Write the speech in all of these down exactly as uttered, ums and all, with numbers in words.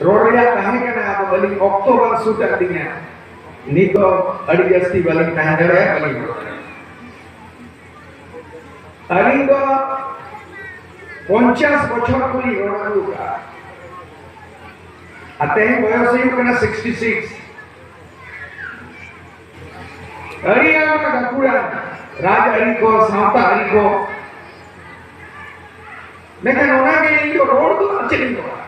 ᱨᱚᱲ ᱨᱮᱭᱟᱜ ᱛᱟᱦᱮᱸ ᱠᱟᱱᱟ, ᱟᱫᱚ ᱟᱹᱞᱤᱧ ᱚᱠᱛᱚ ᱵᱟᱝ ᱥᱩᱴ ᱟᱫ ᱞᱤᱧᱟ᱾ ᱱᱤᱛ ᱫᱚ ᱟᱹᱰᱤ ᱡᱟᱹᱥᱛᱤ ᱵᱟᱹᱞᱤᱧ ᱛᱟᱦᱮᱸ ᱫᱟᱲᱮᱭᱟᱜᱼᱟ, ᱵᱟᱹᱞᱤᱧ ᱨᱚᱲ ᱫᱟᱲᱮᱭᱟᱜᱼᱟ᱾ ᱟᱹᱞᱤᱧ ᱫᱚ ᱯᱚᱧᱪᱟᱥ ᱵᱚᱪᱷᱚᱨ ᱠᱷᱚᱱ ᱞᱤᱧ ᱨᱚᱲ ᱟᱹᱜᱩ ᱠᱟᱜᱼᱟ᱾ ᱟᱨ ᱛᱮᱦᱮᱧ ᱵᱚᱭᱚᱥ ᱦᱩᱭᱩᱜ ᱠᱟᱱᱟ ᱥᱤᱠᱥᱴᱤ ᱥᱤᱠᱥ᱾ ᱟᱹᱰᱤ ᱟᱭᱢᱟ ᱜᱟᱹᱠᱷᱩᱲᱟᱱ ᱨᱟᱡᱽᱟᱹᱨᱤ ᱠᱚ, ᱥᱟᱶᱛᱟ ᱟᱹᱨᱤ ᱠᱚ᱾ ᱢᱮᱱᱠᱷᱟᱱ ᱚᱱᱟᱜᱮ ᱤᱧ ᱫᱚ ᱨᱚᱲ ᱫᱚ ᱟᱨ ᱪᱮᱫ ᱤᱧ ᱨᱚᱲᱟ?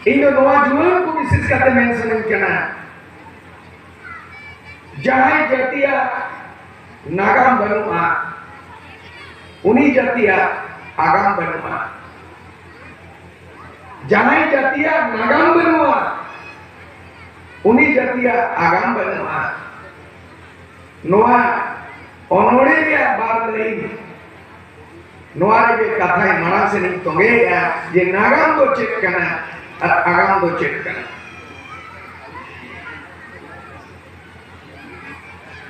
ᱤᱧ ᱫᱚ ᱱᱚᱣᱟ ᱡᱩᱣᱟᱹᱱ ᱠᱚ ᱵᱤᱥᱮᱥ ᱠᱟᱛᱮ ᱢᱮᱱ ᱥᱟᱱᱟᱧ ᱠᱟᱱᱟ, ᱡᱟᱦᱟᱸᱭ ᱡᱟᱹᱛᱤᱭᱟᱜ ᱱᱟᱜᱟᱢ ᱵᱟᱹᱱᱩᱜᱼᱟ, ᱩᱱᱤ ᱡᱟᱹᱛᱤᱭᱟᱜ ᱟᱜᱟᱢ ᱵᱟᱹᱱᱩᱜᱼᱟ᱾ ᱡᱟᱦᱟᱸᱭ ᱡᱟᱹᱛᱤᱭᱟᱜ ᱱᱟᱜᱟᱢ ᱵᱟᱹᱱᱩᱜᱼᱟ, ᱩᱱᱤ ᱡᱟᱹᱛᱤᱭᱟᱜ ᱟᱜᱟᱢ ᱵᱟᱹᱱᱩᱜᱼᱟ᱾ ᱱᱚᱣᱟ ᱚᱱᱚᱬᱦᱮ ᱨᱮᱭᱟᱜ ᱵᱟᱨ ᱞᱟᱭᱤᱱ, ᱱᱚᱣᱟ ᱨᱮᱜᱮ ᱠᱟᱛᱷᱟᱭ ᱢᱟᱲᱟᱝ ᱥᱮᱫ ᱤᱧ ᱛᱚᱸᱜᱮᱭᱮᱫᱼᱟ ᱡᱮ ᱱᱟᱜᱟᱢ ᱫᱚ ᱪᱮᱫ ᱠᱟᱱᱟ ᱟᱨ ᱟᱜᱟᱢ ᱫᱚ ᱪᱮᱫ ᱠᱟᱱᱟ᱾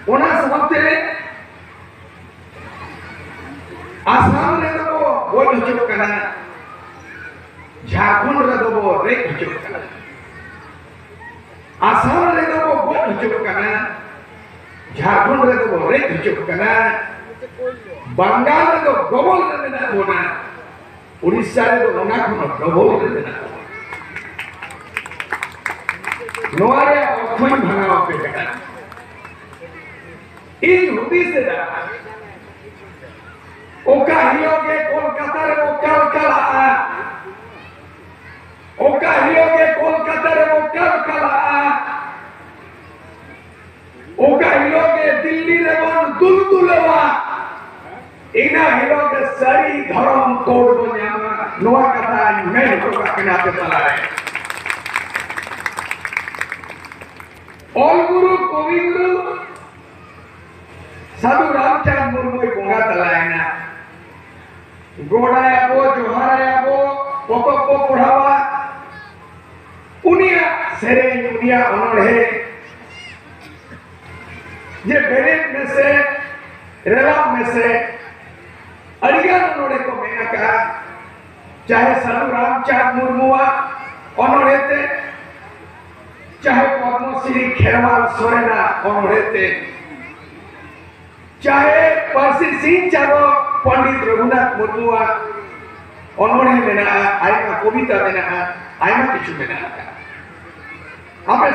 ᱚᱱᱟ ᱥᱟᱶᱛᱮ ᱟᱥᱟᱢ ᱨᱮᱫᱚ ᱵᱚ ᱜᱚᱡ ᱦᱚᱪᱚᱜ ᱠᱟᱱᱟ, ᱡᱷᱟᱲᱠᱷᱚᱸᱰ ᱨᱮᱫᱚ ᱵᱚ ᱨᱮᱡ ᱦᱚᱪᱚᱜ ᱠᱟᱱᱟ᱾ ᱟᱥᱟᱢ ᱨᱮᱫᱚ ᱵᱚ ᱜᱚᱡ ᱦᱚᱪᱚᱜ ᱠᱟᱱᱟ, ᱡᱷᱟᱲᱠᱷᱚᱸᱰ ᱨᱮᱫᱚ ᱵᱚ ᱨᱮᱡ ᱦᱚᱪᱚᱜ ᱠᱟᱱᱟ, ᱵᱟᱝᱜᱟᱞ ᱨᱮᱫᱚ ᱜᱚᱵᱚᱞ ᱨᱮ ᱢᱮᱱᱟᱜ ᱵᱚᱱᱟ, ᱩᱲᱤᱥᱥᱟ ᱨᱮᱫᱚ ᱚᱱᱟ ᱠᱷᱚᱱ ᱦᱚᱸ ᱰᱚᱵᱚᱞ ᱨᱮ ᱢᱮᱱᱟᱜ ᱵᱚᱱᱟ᱾ ᱱᱚᱣᱟ ᱨᱮᱭᱟᱜ ᱚᱨᱛᱷᱚᱧ ᱵᱷᱟᱜᱟᱣ ᱟᱯᱮ ᱠᱟᱱᱟ᱾ ᱤᱧ ᱦᱩᱫᱤᱥ ᱮᱫᱟ, ᱚᱠᱟ ᱦᱤᱞᱳᱜ ᱜᱮ ᱠᱳᱞᱠᱟᱛᱟ ᱨᱮᱵᱚ ᱠᱟᱞᱠᱟᱞᱟᱜᱼᱟ, ᱚᱠᱟ ᱦᱤᱞᱳᱜ ᱜᱮ ᱠᱳᱞᱠᱟᱛᱟ ᱨᱮᱵᱚ ᱠᱟᱞᱠᱟᱞᱟᱜᱼᱟ, ᱚᱠᱟ ᱦᱤᱞᱳᱜ ᱜᱮ ᱫᱤᱞᱞᱤ ᱨᱮᱵᱚᱱ ᱫᱩᱞᱫᱩᱞᱟᱹᱣᱟ, ᱤᱱᱟᱹ ᱦᱤᱞᱳᱜ ᱜᱮ ᱥᱟᱹᱨᱤ ᱫᱷᱚᱨᱚᱢ ᱠᱳᱰ ᱵᱚᱱ ᱧᱟᱢᱟ᱾ ᱱᱚᱣᱟ ᱠᱟᱛᱷᱟᱧ ᱢᱮᱱ ᱦᱚᱴᱚ ᱠᱟᱜ ᱠᱟᱱᱟ ᱟᱯᱮ ᱛᱟᱞᱟᱨᱮ᱾ ᱚᱞ ᱜᱩᱨᱩ, ᱠᱚᱵᱤ ᱜᱩᱨᱩ ᱥᱟᱹᱫᱷᱩ ᱨᱟᱢᱪᱟᱸᱫᱽ ᱢᱩᱨᱢᱩᱭ ᱵᱚᱸᱜᱟ ᱛᱟᱞᱟᱭᱮᱱᱟ᱾ ᱜᱚᱰᱟᱭᱟᱵᱚ, ᱡᱚᱦᱟᱨᱟᱭᱟᱵᱚ, ᱯᱚᱛᱚᱵ ᱵᱚ ᱯᱚᱲᱦᱟᱣᱟ᱾ ᱩᱱᱤᱭᱟᱜ ᱥᱮᱨᱮᱧ, ᱩᱱᱤᱭᱟᱜ ᱚᱱᱚᱬᱦᱮ, ᱡᱮ ᱵᱮᱨᱮᱫ ᱢᱮᱥᱮ, ᱨᱮᱞᱟᱣ ᱢᱮᱥᱮ, ᱟᱹᱰᱤᱜᱟᱱ ᱚᱱᱚᱬᱦᱮ ᱠᱚ ᱢᱮᱱ ᱟᱠᱟᱫᱼᱟ᱾ ᱪᱟᱦᱮ ᱥᱟᱹᱫᱷᱩ ᱨᱟᱢᱪᱟᱸᱫᱽ ᱢᱩᱨᱢᱩᱣᱟᱜ ᱚᱱᱚᱬᱦᱮ ᱛᱮ, ᱪᱟᱦᱮ ᱯᱚᱫᱽᱢᱚᱥᱨᱤ ᱠᱷᱮᱨᱣᱟᱞ ᱥᱚᱨᱮᱱᱟᱜ ᱚᱱᱚᱬᱦᱮ ᱛᱮ, ᱪᱟᱦᱮ ᱯᱟᱹᱨᱥᱤ ᱥᱤᱧ ᱪᱟᱸᱫᱚ ᱯᱚᱱᱰᱤᱛ ᱨᱚᱜᱷᱩᱱᱟᱛᱷ ᱢᱩᱨᱢᱩᱣᱟᱜ ᱚᱱᱚᱬᱦᱮ ᱢᱮᱱᱟᱜᱼᱟ, ᱟᱭᱢᱟ ᱠᱚᱵᱤᱛᱟ ᱢᱮᱱᱟᱜᱼᱟ, ᱟᱭᱢᱟ ᱠᱤᱪᱷᱩ ᱢᱮᱱᱟᱜ ᱟᱠᱟᱫᱼᱟ᱾ ᱟᱯᱮ